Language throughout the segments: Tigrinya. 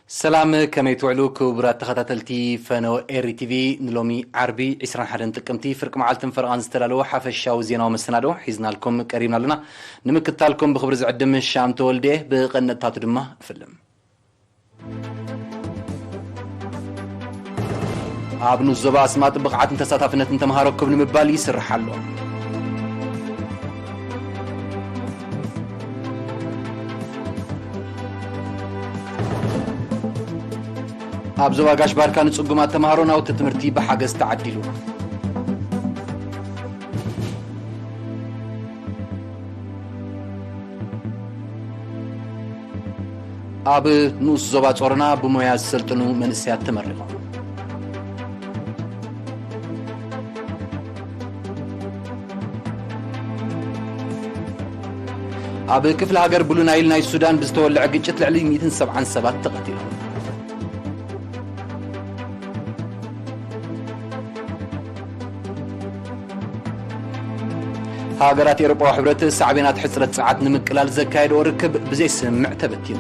ሰላም፣ ከመይ ትውዕሉ ክቡራት ተኸታተልቲ ፈነወ ኤሪ ቲቪ? ንሎሚ ዓርቢ ዕስራን ሓደን ጥቅምቲ ፍርቂ መዓልትን ፈረቓን ዝተዳለወ ሓፈሻዊ ዜናዊ መሰናዶ ሒዝናልኩም ቀሪብና ኣለና። ንምክታልኩም ብኽብሪ ዝዕድም ሻም ተወልደ፣ ብቐንጥታቱ ድማ እፍልም። ኣብ ንኡስ ዞባ ኣስማጥ ብቕዓትን ተሳታፍነትን ተምሃሮ ክብ ንምባል ይስራሕ ኣሎ። ኣብ ዞባ ጋሽ ባርካ ንጽጉማት ተምሃሮ ናውቲ ትምህርቲ ብሓገዝ ተዓዲሉ። ኣብ ንኡስ ዞባ ጾሮና ብሞያ ዝሰልጥኑ መንእሰያት ተመሪቖም። ኣብ ክፍለ ሃገር ብሉ ናይል ናይ ሱዳን ብዝተወልዐ ግጭት ልዕሊ ሚእትን ሰብዓን ሰባት ተቐቲሎም። ሃገራት ኤውሮጳዊ ሕብረት ሳዕቤናት ሕጽረት ጸዓት ንምቅላል ዘካየድኦ ርክብ ብዘይስምምዕ ተበቲኑ።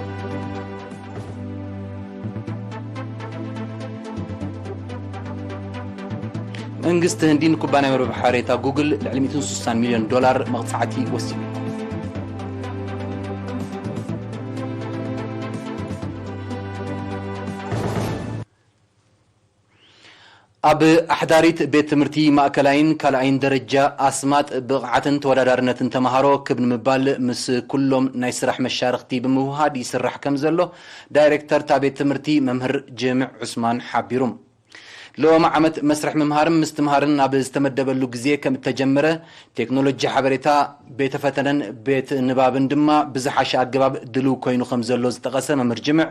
መንግስቲ ህንዲ ንኩባንያ መርበብ ሓበሬታ ጉግል ልዕሊ ሚእትን ስሳን ሚልዮን ዶላር መቕጻዕቲ ወሲኑ። ኣብ ኣሕዳሪት ቤት ትምህርቲ ማእከላይን ካልኣይን ደረጃ ኣስማጥ ብቕዓትን ተወዳዳርነትን ተምሃሮ ክብ ንምባል ምስ ኩሎም ናይ ስራሕ መሻርኽቲ ብምውሃድ ይስራሕ ከም ዘሎ ዳይሬክተር እታ ቤት ትምህርቲ መምህር ጅምዕ ዑስማን ሓቢሩ። ሎሚ ዓመት መስርሕ ምምሃርን ምስትምሃርን ናብ ዝተመደበሉ ግዜ ከም እተጀመረ፣ ቴክኖሎጂ ሓበሬታ፣ ቤተ ፈተነን ቤት ንባብን ድማ ብዝሓሸ ኣገባብ ድልው ኮይኑ ከም ዘሎ ዝጠቐሰ መምህር ጅምዕ፣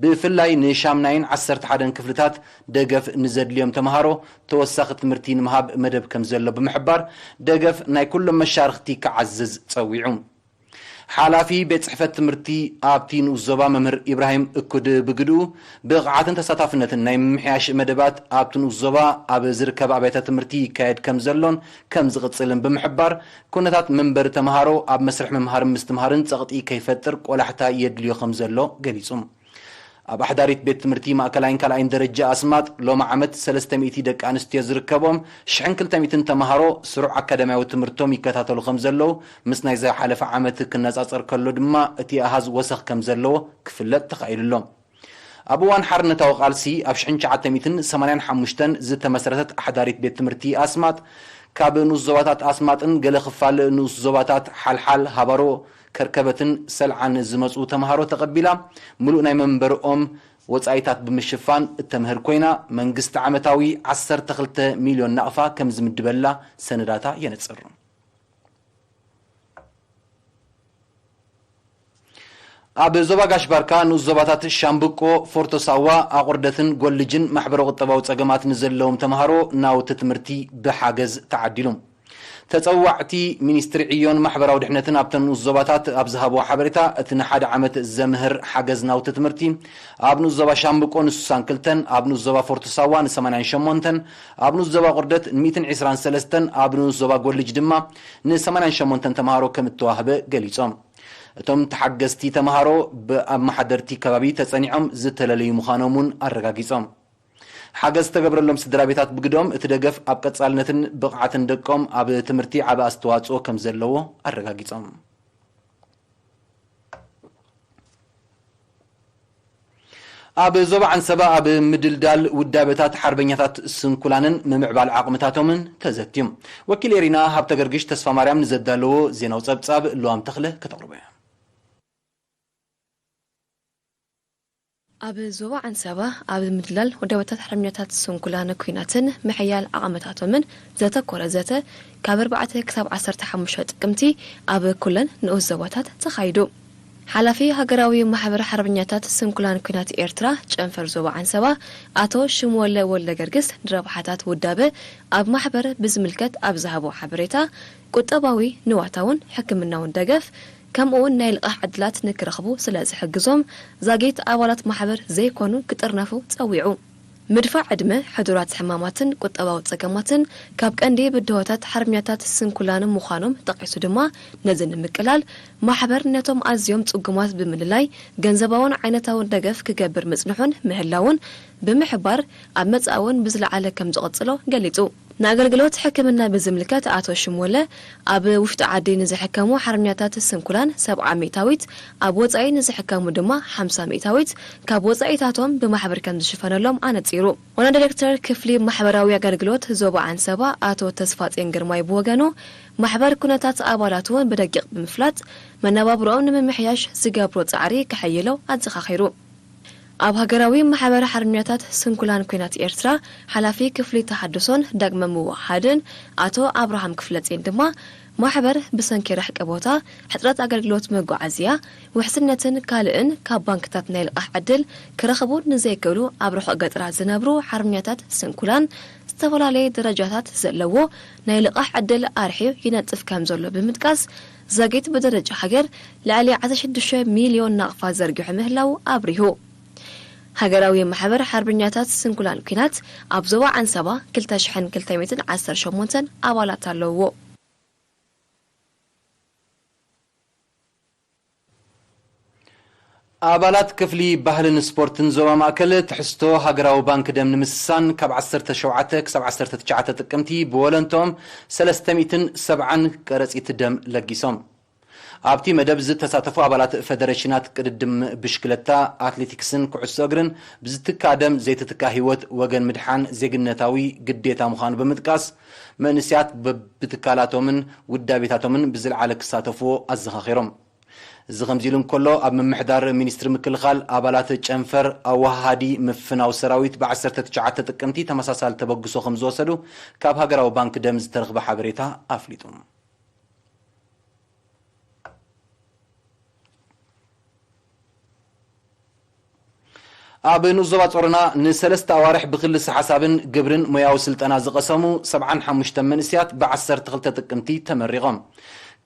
ብፍላይ ንሻምናይን ዓሰርተ ሓደን ክፍልታት ደገፍ ንዘድልዮም ተምሃሮ ተወሳኺ ትምህርቲ ንምሃብ መደብ ከም ዘሎ ብምሕባር፣ ደገፍ ናይ ኩሎም መሻርኽቲ ክዓዝዝ ጸዊዑ። ሓላፊ ቤት ጽሕፈት ትምህርቲ ኣብቲ ንኡስ ዞባ መምህር ኢብራሂም እኩድ ብግድኡ፣ ብቕዓትን ተሳታፍነትን ናይ ምምሕያሽ መደባት ኣብቲ ንኡስ ዞባ ኣብ ዝርከባ ኣብያተ ትምህርቲ ይካየድ ከም ዘሎን ከም ዝቕጽልን ብምሕባር፣ ኩነታት መንበሪ ተምሃሮ ኣብ መስርሕ ምምሃርን ምስትምሃርን ጸቕጢ ከይፈጥር ቆላሕታ የድልዮ ከም ዘሎ ገሊጹ። ኣብ ኣሕዳሪት ቤት ትምህርቲ ማእከላይን ካልኣይን ደረጃ ኣስማጥ ሎሚ ዓመት ሰለስተ ሚእቲ ደቂ ኣንስትዮ ዝርከቦም ሽሕን ክልተ ሚእትን ተምሃሮ ስሩዕ ኣካዳሚያዊ ትምህርቶም ይከታተሉ ከም ዘለዉ ምስ ናይ ዝሓለፈ ዓመት ክነጻጸር ከሎ ድማ እቲ ኣሃዝ ወሰኽ ከም ዘለዎ ክፍለጥ ተኻኢሉ ኣሎ። ኣብ እዋን ሓርነታዊ ቃልሲ ኣብ ሽሕን ትሽዓተ ሚእትን ሰማንያን ሓሙሽተን ዝተመስረተት ኣሕዳሪት ቤት ትምህርቲ ኣስማጥ ካብ ንኡስ ዞባታት ኣስማጥን ገለ ክፋል ንኡስ ዞባታት ሓልሓል፣ ሃባሮ፣ ከርከበትን ሰልዓን ዝመጹ ተምሃሮ ተቐቢላ፣ ምሉእ ናይ መንበርኦም ወጻኢታት ብምሽፋን እተምህር ኮይና፣ መንግስቲ ዓመታዊ ዓሰርተ ክልተ ሚልዮን ናቕፋ ከም ዝምድበላ ሰነዳታ የነጽር። ኣብ ዞባ ጋሽ ባርካ ንኡስ ዞባታት ሻምብቆ፣ ፎርቶ ሳዋ፣ ኣቑርደትን ጎልጅን ማሕበረ ቁጠባዊ ጸገማት ንዘለዎም ተምሃሮ ናውቲ ትምህርቲ ብሓገዝ ተዓዲሉ። ተጸዋዕቲ ሚኒስትሪ ዕዮን ማሕበራዊ ድሕነትን ኣብተን ንኡስ ዞባታት ኣብ ዝሃብዎ ሓበሬታ፣ እቲ ንሓደ ዓመት ዘምህር ሓገዝ ናውቲ ትምህርቲ ኣብ ንኡስ ዞባ ሻምብቆ ንስሳን ክልተን፣ ኣብ ንኡስ ዞባ ፎርቶ ሳዋ ንሰማንያን ሸሞንተን፣ ኣብ ንኡስ ዞባ ቁርደት ንሚእትን ዕስራን ሰለስተን፣ ኣብ ንኡስ ዞባ ጎልጅ ድማ ንሰማንያን ሸሞንተን ተምሃሮ ከም እተዋህበ ገሊጾም። እቶም ተሓገዝቲ ተምሃሮ ብ-፣ ኣብ መሓደርቲ ከባቢ ተጸኒዖም ዝተለለዩ ምዃኖም እውን ኣረጋጊጾም። ሓገዝ ዝተገብረሎም ስድራ ቤታት ብግደኦም፣ እቲ ደገፍ ኣብ ቀጻልነትን ብቕዓትን ደቆም ኣብ ትምህርቲ ዓቢ ኣስተዋጽኦ ከም ዘለዎ ኣረጋጊጾም። ኣብ ዞባ ዓንሰባ ኣብ ምድልዳል ውዳበታት ሓርበኛታት ስንኩላንን ምምዕባል ዓቕምታቶምን ተዘትዩ። ወኪል ኤሪና ሃብተ ገርግሽ ተስፋ ማርያም ንዘዳለዎ ዜናዊ ጸብጻብ ልዋም ተኽለ ከተቕርቦ እያ። ኣብ ዞባ ዓንሰባ ኣብ ምድላል ውዳበታት ሓርበኛታት ስንኩላን ኲናትን ምሕያል ዓቕምታቶምን ዘተኮረ ዘተ ካብ ኣርባዕተ ክሳብ ዓሰርተ ሓሙሽተ ጥቅምቲ ኣብ ኩለን ንኡስ ዞባታት ተኻይዱ። ሓላፊ ሃገራዊ ማሕበር ሓርበኛታት ስንኩላን ኲናት ኤርትራ ጨንፈር ዞባ ዓንሰባ ኣቶ ሽምወለ ወልደ ገርግስ ንረብሓታት ውዳበ ኣብ ማሕበር ብዝምልከት ኣብ ዝሃቦ ሓበሬታ፣ ቁጠባዊ፣ ንዋታውን ሕክምናውን ደገፍ ከምኡውን ናይ ልቓሕ ዕድላት ንክረኽቡ ስለ ዝሕግዞም ዛጊት ኣባላት ማሕበር ዘይኮኑ ክጥርነፉ ጸዊዑ። ምድፋዕ ዕድመ ሕዱራት ሕማማትን ቁጠባዊ ጸገማትን ካብ ቀንዲ ብድሆታት ሓርበኛታት ስንኩላን ምዃኖም ጠቒሱ ድማ፣ ነዚ ንምቅላል ማሕበር ነቶም ኣዝዮም ጽጉማት ብምልላይ ገንዘባውን ዓይነታውን ደገፍ ክገብር ምጽንሑን ምህላውን ብምሕባር፣ ኣብ መጻኢ እውን ብዝለዓለ ከም ዝቕጽሎ ገሊጹ። ንኣገልግሎት ሕክምና ብዝምልከት ኣቶ ሽሞለ፣ ኣብ ውሽጢ ዓዲ ንዝሕከሙ ሓርበኛታት ስንኩላን ሰብዓ ሚእታዊት፣ ኣብ ወጻኢ ንዝሕከሙ ድማ ሓምሳ ሚእታዊት ካብ ወጻኢታቶም ብማሕበር ከም ዝሽፈነሎም ኣነጺሩ። ዋና ዳይሬክተር ክፍሊ ማሕበራዊ ኣገልግሎት ዞባ ዓንሰባ ኣቶ ተስፋጼን ግርማይ ብወገኑ፣ ማሕበር ኩነታት ኣባላቱ ብደቂቕ ብምፍላጥ መነባብሮኦም ንምምሕያሽ ዝገብሮ ጻዕሪ ከሐይሎ ኣዘኻኺሩ። ኣብ ሃገራዊ ማሕበር ሓርበኛታት ስንኩላን ኲናት ኤርትራ ሓላፊ ክፍሊ ተሓድሶን ዳግመ ምውሃድን ኣቶ ኣብርሃም ክፍለጼን ድማ፣ ማሕበር ብሰንኪ ርሕቂ ቦታ፣ ሕጽረት ኣገልግሎት መጓዓዝያ፣ ውሕስነትን ካልእን ካብ ባንክታት ናይ ልቓሕ ዕድል ክረኽቡ ንዘይክእሉ ኣብ ርሑቕ ገጠራት ዝነብሩ ሓርበኛታት ስንኩላን ዝተፈላለየ ደረጃታት ዘለዎ ናይ ልቓሕ ዕድል ኣርሒዩ ይነጥፍ ከም ዘሎ ብምጥቃስ፣ ዛጊት ብደረጃ ሃገር ልዕሊ ዓሰርተ ሽዱሽተ ሚልዮን ናቕፋ ዘርጊሑ ምህላዉ ኣብሪሁ። ሃገራዊ ማሕበር ሓርበኛታት ስንኩላን ኲናት ኣብ ዞባ ዓንሰባ ክልተ ሽሕን ክልተ ሚእትን ዓሰርተ ሸሞንተን ኣባላት ኣለውዎ። ኣባላት ክፍሊ ባህልን ስፖርትን ዞባ ማእከል ትሕዝቶ ሃገራዊ ባንክ ደም ንምስሳን ካብ ዓሰርተ ሸውዓተ ክሳብ ዓሰርተ ትሽዓተ ጥቅምቲ ብወለንትኦም ሰለስተ ሚእትን ሰብዓን ከረጺት ደም ለጊሶም። ኣብቲ መደብ ዝተሳተፉ ኣባላት ፈደረሽናት ቅድድም ብሽክለታ፣ ኣትሌቲክስን ኩዕሶ እግርን ብዝትካ ደም ዘይትትካ ህይወት ወገን ምድሓን ዜግነታዊ ግዴታ ምዃኑ ብምጥቃስ፣ መንእሰያት በብትካላቶምን ውዳቤታቶምን ብዝለዓለ ክሳተፍዎ ኣዘኻኺሮም። እዚ ከምዚ ኢሉ እንከሎ፣ ኣብ ምምሕዳር ሚኒስትሪ ምክልኻል ኣባላት ጨንፈር ኣወሃሃዲ ምፍናው ሰራዊት ብ ዓሰርተ ትሽዓተ ጥቅምቲ ተመሳሳሊ ተበግሶ ከም ዝወሰዱ ካብ ሃገራዊ ባንክ ደም ዝተረኽበ ሓበሬታ ኣፍሊጡ። ኣብ ንኡስ ዞባ ጾሮና ንሰለስተ ኣዋርሕ ብክልሰ ሓሳብን ግብርን ሞያዊ ስልጠና ዝቐሰሙ ሰብዓን ሓሙሽተ መንእሰያት ብዓሰርተ ክልተ ጥቅምቲ ተመሪቖም።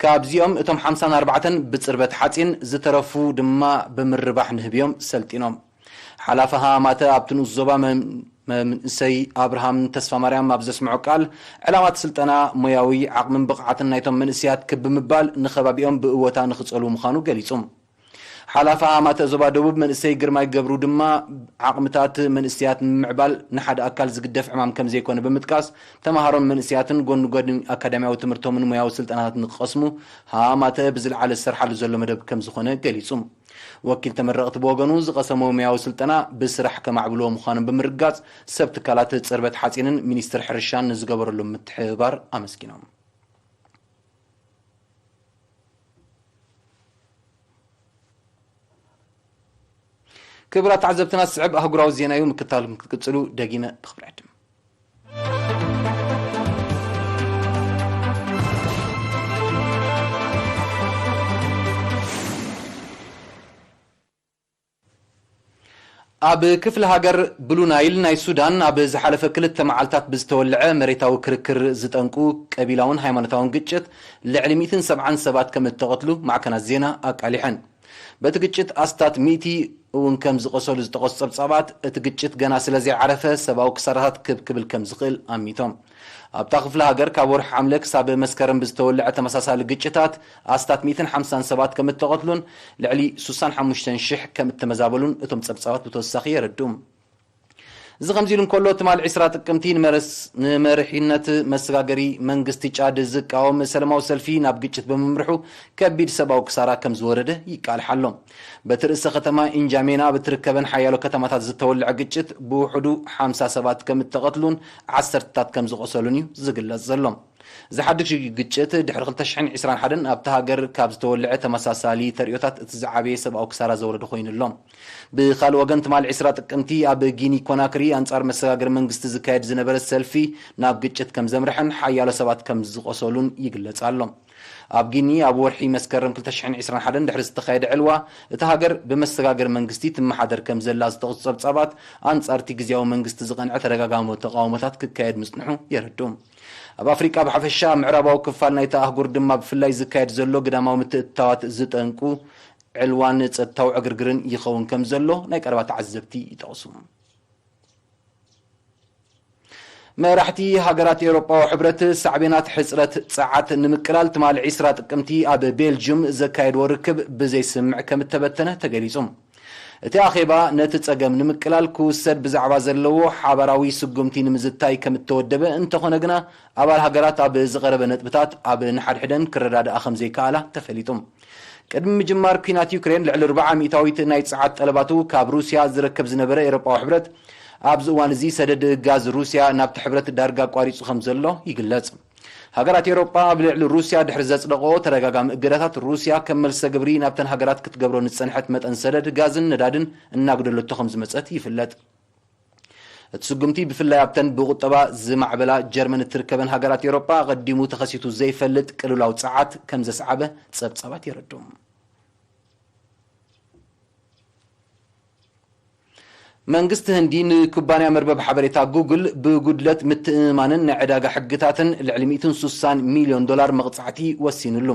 ካብዚኦም እቶም ሓምሳን ኣርባዕተን ብጽርበት ሓጺን፣ ዝተረፉ ድማ ብምርባሕ ንህቢ እዮም ሰልጢኖም። ሓላፊ ሃማተ ኣብቲ ንኡስ ዞባ መ-፣ መንእሰይ ኣብርሃም ተስፋማርያም ኣብ ዘስምዖ ቃል፣ ዕላማ እቲ ስልጠና ሞያዊ ዓቕምን ብቕዓትን ናይቶም መንእሰያት ክብ ብምባል ንኸባቢኦም ብእወታ ንኽጸልዉ ምዃኑ ገሊጹ። ሓላፊ ኣማተ ዞባ ደቡብ መንእሰይ ግርማይ ገብሩ ድማ፣ ዓቕምታት መንእሰያት ንምምዕባል ንሓደ ኣካል ዝግደፍ ዕማም ከም ዘይኮነ ብምጥቃስ፣ ተምሃሮን መንእሰያትን ጎኒ ጎኒ ኣካዳሚያዊ ትምህርቶምን ሞያዊ ስልጠናታት ንክቐስሙ ሃማተ ብዝለዓለ ዝሰርሓሉ ዘሎ መደብ ከም ዝኾነ ገሊጹ። ወኪል ተመረቕቲ ብወገኑ፣ ዝቐሰምዎ ሞያዊ ስልጠና ብስራሕ ከማዕብልዎ ምዃኖም ብምርጋጽ፣ ሰብ ትካላት ጽርበት ሓጺንን ሚኒስትሪ ሕርሻን ንዝገበረሉ ምትሕብባር ኣመስጊኖም። ክቡራት ተዓዘብትና፣ ዝስዕብ ኣህጉራዊ ዜና እዩ። ምክትታልኩም ክትቅጽሉ ደጊመ ብኽብሪ ዕድም። ኣብ ክፍለ ሃገር ብሉ ናይል ናይ ሱዳን ኣብ ዝሓለፈ ክልተ መዓልታት ብዝተወልዐ መሬታዊ ክርክር ዝጠንቁ ቀቢላውን ሃይማኖታውን ግጭት ልዕሊ ሚእትን ሰብዓን ሰባት ከም እተቐትሉ ማዕከናት ዜና ኣቃሊሐን። በቲ ግጭት ኣስታት ሚእቲ እውን ከም ዝቖሰሉ ዝጠቐሱ ጸብጻባት፣ እቲ ግጭት ገና ስለ ዘይዓረፈ ሰብኣዊ ክሳራታት ክብ ክብል ከም ዝኽእል ኣሚቶም። ኣብታ ክፍለ ሃገር ካብ ወርሒ ሓምለ ክሳብ መስከረም ብዝተወልዐ ተመሳሳሊ ግጭታት ኣስታት ሚእትን ሓምሳን ሰባት ከም እተቐትሉን ልዕሊ ሱሳን ሓሙሽተን ሽሕ ከም እተመዛበሉን እቶም ጸብጻባት ብተወሳኺ የረድኡ። እዚ ከምዚ ኢሉ እንከሎ፣ ትማል ዕስራ ጥቅምቲ ንመረስ-፣ ንመሪሕነት መሰጋገሪ መንግስቲ ጫድ ዝቃወም ሰላማዊ ሰልፊ ናብ ግጭት ብምምርሑ ከቢድ ሰብኣዊ ክሳራ ከም ዝወረደ ይቃልሕ ኣሎ። በቲ ርእሰ ከተማ ኢንጃሜና ብትርከበን ሓያሎ ከተማታት ዝተወልዐ ግጭት ብውሕዱ ሓምሳ ሰባት ከም እተቐትሉን ዓሰርተታት ከም ዝቖሰሉን እዩ ዝግለጽ ዘሎ። ዝሓድሽ ግጭት ድሕሪ ክልተ ሽሕን ዕስራን ሓደን ኣብታ ሃገር ካብ ዝተወልዐ ተመሳሳሊ ተርእዮታት እቲ ዝዓበየ ሰብኣዊ ክሳራ ዘውረደ ኮይኑ ኣሎ። ብኻልእ ወገን፣ ትማሊ ዕስራ ጥቅምቲ ኣብ ጊኒ ኮናክሪ ኣንጻር መሰጋገሪ መንግስቲ ዝካየድ ዝነበረ ሰልፊ ናብ ግጭት ከም ዘምርሐን ሓያሎ ሰባት ከም ዝቖሰሉን ይግለጽ ኣሎ። ኣብ ጊኒ ኣብ ወርሒ መስከረም ክልተ ሽሕን ዕስራን ሓደን ድሕሪ ዝተኻየደ ዕልዋ፣ እታ ሃገር ብመሰጋገሪ መንግስቲ ትመሓደር ከም ዘላ ዝጠቕሱ ጸብጻባት፣ ኣንጻርቲ ግዝያዊ መንግስቲ ዝቐንዐ ተደጋጋሚ ተቓውሞታት ክካየድ ምጽንሑ የረድኡ። ኣብ ኣፍሪቃ ብሓፈሻ፣ ኣብ ምዕራባዊ ክፋል ናይታ ኣህጉር ድማ ብፍላይ ዝካየድ ዘሎ ግዳማዊ ምትእትታዋት ዝጠንቁ ዕልዋን ጸጥታዊ ዕግርግርን ይኸውን ከም ዘሎ ናይ ቀረባ ተዓዘብቲ ይጠቕሱ። መራሕቲ ሃገራት ኤውሮጳዊ ሕብረት ሳዕቤናት ሕጽረት ጸዓት ንምቅላል ትማሊ ዕስራ ጥቅምቲ ኣብ ቤልጅዩም ዘካየድዎ ርክብ ብዘይስምምዕ ከም እተበተነ ተገሊጹ። እቲ ኣኼባ ነቲ ጸገም ንምቅላል ክውሰድ ብዛዕባ ዘለዎ ሓባራዊ ስጉምቲ ንምዝታይ ከም እተወደበ እንተኾነ ግና ኣባል ሃገራት ኣብ ዝቐረበ ነጥብታት ኣብ ንሓድሕደን ክረዳድኣ ከም ዘይከኣላ ተፈሊጡ። ቅድሚ ምጅማር ኲናት ዩክሬን ልዕሊ ኣርብዓ ሚእታዊት ናይ ጸዓት ጠለባቱ ካብ ሩስያ ዝረከብ ዝነበረ ኤውሮጳዊ ሕብረት ኣብዚ እዋን እዚ ሰደድ ጋዝ ሩስያ ናብቲ ሕብረት ዳርጋ ኣቋሪጹ ከም ዘሎ ይግለጽ። ሃገራት ኤውሮጳ ኣብ ልዕሊ ሩስያ ድሕሪ ዘጽደቐኦ ተደጋጋሚ እገዳታት ሩስያ ከም መልሰ ግብሪ ናብተን ሃገራት ክትገብሮ ንጸንሐት መጠን ሰደድ ጋዝን ነዳድን እናጉደለቶ ከም ዝመጸት ይፍለጥ። እቲ ስጉምቲ ብፍላይ ኣብተን ብቁጠባ ዝማዕበላ ጀርመን እትርከበን ሃገራት ኤውሮጳ ኣቐዲሙ ተኸሲቱ ዘይፈልጥ ቅልውላው ጸዓት ከም ዘስዓበ ጸብጻባት የረድኡ። መንግስቲ ህንዲ ንኩባንያ መርበብ ሓበሬታ ጉግል ብጉድለት ምትእምማንን ናይ ዕዳጋ ሕግታትን ልዕሊ ሚእትን ሱሳን ሚልዮን ዶላር መቕጻዕቲ ወሲኑሉ።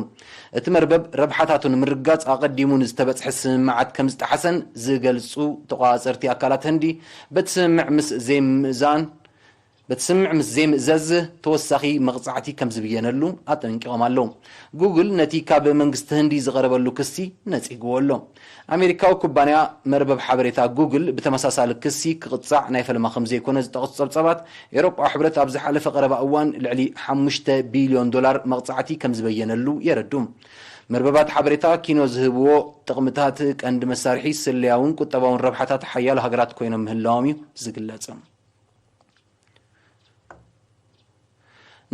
እቲ መርበብ ረብሓታቱ ንምርግጋጽ ኣቐዲሙ ንዝተበጽሐ ስምምዓት ከም ዝጠሓሰን ዝገልጹ ተቋጸርቲ ኣካላት ህንዲ በቲ ስምምዕ ምስ ዘይምእዛን በቲ ስምምዕ ምስ ዘይምእዘዝ ተወሳኺ መቕጻዕቲ ከም ዝብየነሉ ኣጠንቂቖም ኣለዉ። ጉግል ነቲ ካብ መንግስቲ ህንዲ ዝቐረበሉ ክሲ ነጺግዎ ኣሎ። ኣሜሪካዊ ኩባንያ መርበብ ሓበሬታ ጉግል ብተመሳሳሊ ክሲ ክቕጻዕ ናይ ፈለማ ከም ዘይኮነ ዝጠቕሱ ጸብጻባት፣ ኤውሮጳዊ ሕብረት ኣብ ዝሓለፈ ቀረባ እዋን ልዕሊ ሓሙሽተ ቢልዮን ዶላር መቕጻዕቲ ከም ዝበየነሉ የረዱ። መርበባት ሓበሬታ ኪኖ ዝህብዎ ጥቕምታት ቀንዲ መሳርሒ ስለያውን ቁጠባውን ረብሓታት ሓያሎ ሃገራት ኮይኖም ምህላዎም እዩ ዝግለጽ።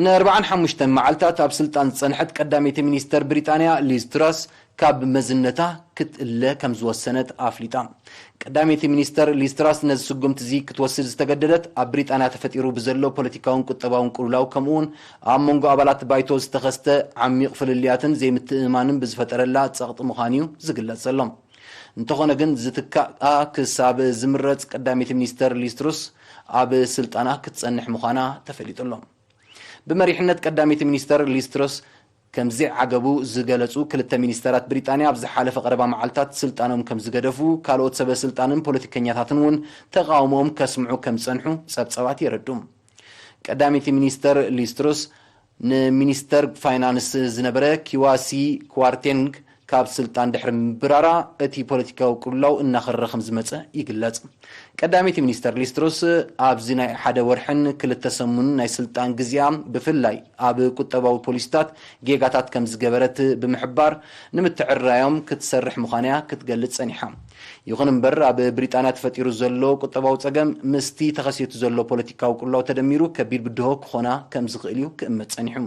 ንኣርብዓን ሓሙሽተን መዓልታት ኣብ ስልጣን ዝጸንሐት ቀዳመይቲ ሚኒስተር ብሪጣንያ ሊዝ ትራስ ካብ መዝነታ ክትእለ ከም ዝወሰነት ኣፍሊጣ። ቀዳመይቲ ሚኒስተር ሊዝ ትራስ ነዚ ስጉምቲ እዚ ክትወስድ ዝተገደደት ኣብ ብሪጣንያ ተፈጢሩ ብዘሎ ፖለቲካውን ቁጠባውን ቅልውላው ከምኡውን ኣብ መንጎ ኣባላት ባይቶ ዝተኸስተ ዓሚቕ ፍልልያትን ዘይምትእምማንን ብዝፈጠረላ ጸቕጢ ምዃኑ እዩ ዝግለጽ ዘሎ። እንተኾነ ግን ዝትካኣ ክሳብ ዝምረጽ ቀዳመይቲ ሚኒስተር ሊዝ ትሩስ ኣብ ስልጣና ክትጸንሕ ምዃና ተፈሊጡ ኣሎ። ብመሪሕነት ቀዳመይቲ ሚኒስተር ሊዝ ትሩስ ከም ዘይዓገቡ ዝገለጹ ክልተ ሚኒስተራት ብሪጣንያ ኣብ ዝሓለፈ ቀረባ መዓልታት ስልጣኖም ከም ዝገደፉ፣ ካልኦት ሰበ ስልጣንን ፖለቲከኛታትን እውን ተቃውሞኦም ከስምዑ ከም ዝጸንሑ ጸብጻባት የረዱ። ቀዳመይቲ ሚኒስተር ሊዝ ትሩስ ንሚኒስተር ፋይናንስ ዝነበረ ኪዋሲ ኳርቴንግ ካብ ስልጣን ድሕሪ ምብራራ እቲ ፖለቲካዊ ቅልውላው እናኸረረ ከም ዝመጸ ይግለጽ። ቀዳመይቲ ሚኒስተር ሊዝ ትሩስ ኣብዚ ናይ ሓደ ወርሕን ክልተ ሰሙንን ናይ ስልጣን ግዜኣ ብፍላይ ኣብ ቁጠባዊ ፖሊሲታት ጌጋታት ከም ዝገበረት ብምሕባር ንምትዕርራዮም ክትሰርሕ ምዃና እያ ክትገልጽ ጸኒሓ። ይኹን እምበር ኣብ ብሪጣንያ ተፈጢሩ ዘሎ ቁጠባዊ ጸገም ምስቲ ተኸሲቱ ዘሎ ፖለቲካዊ ቅልውላው ተደሚሩ ከቢድ ብድሆ ክኾና ከም ዝኽእል እዩ ክእመት ጸኒሑ።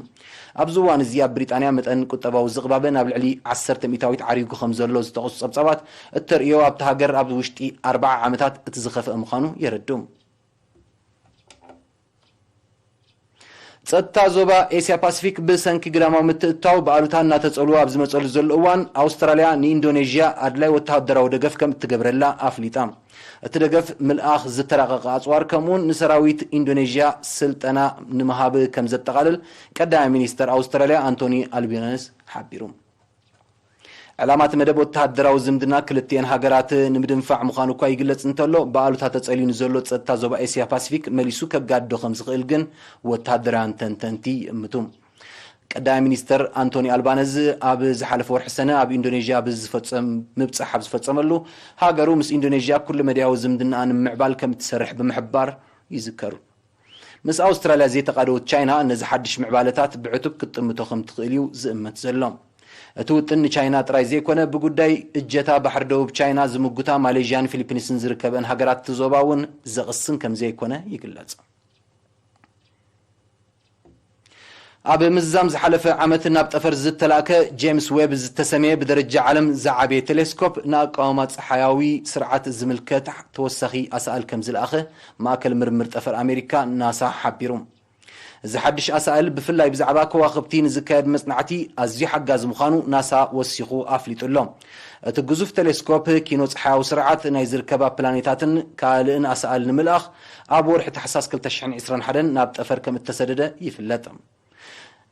ኣብዚ እዋን እዚ ኣብ ብሪጣንያ መጠን ቁጠባዊ ዝቕባበ ናብ ልዕሊ ዓሰርተ ሚእታዊት ዓሪጉ ከም ዘሎ ዝጠቕሱ ጸብጻባት እተርእዮ ኣብቲ ሃገር ኣብ ውሽጢ ኣርብዓ ዓመታት እቲ ዝኸፍአ ምዃኑ የረድኡ። ጸጥታ ዞባ ኤስያ ፓሲፊክ ብሰንኪ ግዳማዊ ምትእትታው ብኣሉታ እናተጸልወ ኣብ ዝመጸሉ ዘሎ እዋን ኣውስትራልያ ንኢንዶኔዥያ ኣድላይ ወተሃደራዊ ደገፍ ከም እትገብረላ ኣፍሊጣ። እቲ ደገፍ ምልኣኽ ዝተራቐቐ ኣጽዋር ከምኡውን ንሰራዊት ኢንዶኔዥያ ስልጠና ንምሃብ ከም ዘጠቓልል ቀዳማይ ሚኒስተር ኣውስትራልያ ኣንቶኒ ኣልባነስ ሓቢሩ። ዕላማ እቲ መደብ ወተሃደራዊ ዝምድና ክልቲኤን ሃገራት ንምድንፋዕ ምዃኑ እኳ ይግለጽ እንተሎ ብኣሉታ ተጸልዩ ንዘሎ ጸጥታ ዞባ ኤስያ ፓሲፊክ መሊሱ ከጋድዶ ከም ዝኽእል ግን ወተሃደራውያን ተንተንቲ ይእምቱ። ቀዳማይ ሚኒስተር ኣንቶኒ ኣልባነዝ ኣብ ዝሓለፈ ወርሒ ሰነ ኣብ ኢንዶኔዥያ ብዝፈጸም ምብጻሕ ኣብ ዝፈጸመሉ ሃገሩ ምስ ኢንዶኔዥያ ኩሉ መድያዊ ዝምድናኣ ንምምዕባል ከም እትሰርሕ ብምሕባር ይዝከሩ። ምስ ኣውስትራልያ ዘይተቓደወት ቻይና ነዚ ሓድሽ ምዕባለታት ብዕቱብ ክትጥምቶ ከም ትኽእል እዩ ዝእመት ዘሎ። እቲ ውጥን ንቻይና ጥራይ ዘይኮነ ብጉዳይ እጀታ ባሕሪ ደቡብ ቻይና ዝምጉታ ማሌዥያን ፊሊፒንስን ዝርከበን ሃገራት እቲ ዞባ እውን ዘቕስን ከም ዘይኮነ ይግለጽ። ኣብ ምዝዛም ዝሓለፈ ዓመት ናብ ጠፈር ዝተላእከ ጄምስ ዌብ ዝተሰምየ ብደረጃ ዓለም ዝዓበየ ቴሌስኮፕ ንኣቃውማ ጸሓያዊ ስርዓት ዝምልከት ተወሳኺ ኣሳእል ከም ዝለኣኸ ማእከል ምርምር ጠፈር ኣሜሪካ ናሳ ሓቢሩ። እዚ ሓድሽ ኣሳእል ብፍላይ ብዛዕባ ከዋኽብቲ ንዝካየድ መጽናዕቲ ኣዝዩ ሓጋዚ ምዃኑ ናሳ ወሲኹ ኣፍሊጡ ኣሎ። እቲ ግዙፍ ቴሌስኮፕ ኪኖ ጸሓያዊ ስርዓት ናይ ዝርከባ ፕላኔታትን ካልእን ኣሳእል ንምልኣኽ ኣብ ወርሒ ታሕሳስ ክልተ ሽሕን ዕስራን ሓደን ናብ ጠፈር ከም እተሰደደ ይፍለጥ።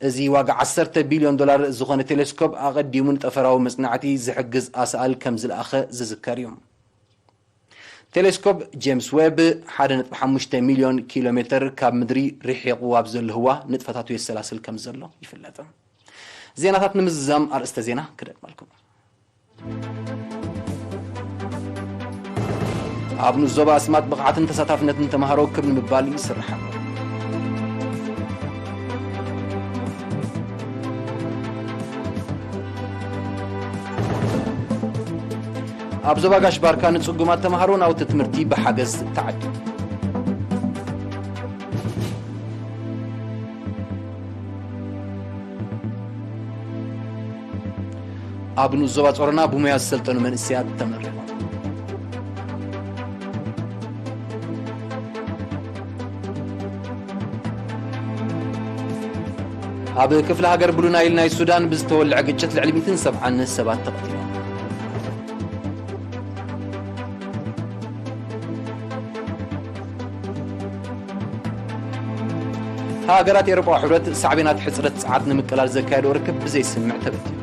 እዚ ዋጋ ዓሰርተ ቢልዮን ዶላር ዝኾነ ቴሌስኮፕ ኣቐዲሙ ንጠፈራዊ መጽናዕቲ ዝሕግዝ ኣሳእል ከም ዝለኣኸ ዝዝከር እዩ። ቴሌስኮፕ ጄምስ ዌብ ሓደ ነጥቢ ሓሙሽተ ሚልዮን ኪሎ ሜትር ካብ ምድሪ ርሒቑ ኣብ ዘሎ ህዋ ንጥፈታቱ የሰላስል ከም ዘሎ ይፍለጥ። ዜናታት ንምዝዛም ኣርእስተ ዜና ክደግመልኩም። ኣብ ንኡስ ዞባ ኣስማጥ ብቕዓትን ተሳታፍነትን ተምሃሮ ክብ ንምባል ይስራሕ ኣሎ። ኣብ ዞባ ጋሽ ባርካ ንጽጉማት ተምሃሮ ናውቲ ትምህርቲ ብሓገዝ ተዓዲሉ። ኣብ ንኡስ ዞባ ጾሮና ብሞያ ዝሰልጠኑ መንእሰያት ተመሪቖም። ኣብ ክፍለ ሃገር ብሉ ናይል ናይ ሱዳን ብዝተወልዐ ግጭት ልዕሊ ሚእትን ሰብዓን ሰባት ተቐቲሎም። ሃገራት ኤውሮጳዊ ሕብረት ሳዕቤናት ሕጽረት ጸዓት ንምቅላል ዘካየዶ ርክብ ብዘይስምዕ ተበቲኑ።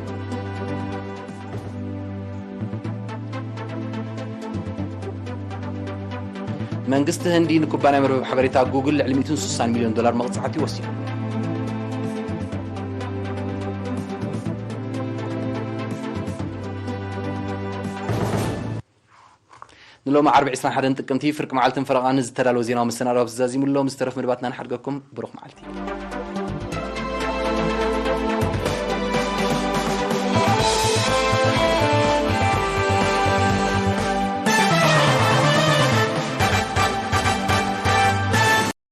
መንግስቲ ህንዲ ንኩባንያ መርበብ ሓበሬታ ጉግል ልዕሊ ሚእትን ስሳን ሚልዮን ዶላር መቕጻዕቲ ወሲኑ። ንሎሚ ዓርቢ ዕስራን ሓደን ጥቅምቲ ፍርቂ መዓልትን ፈረቓን ዝተዳለወ ዜናዊ መሰናዶ ኣብዚ ዛዚሙ ኣሎ። ምስ ዝተረፍ መደባትና ንሓድገኩም። ብሩኽ መዓልቲ።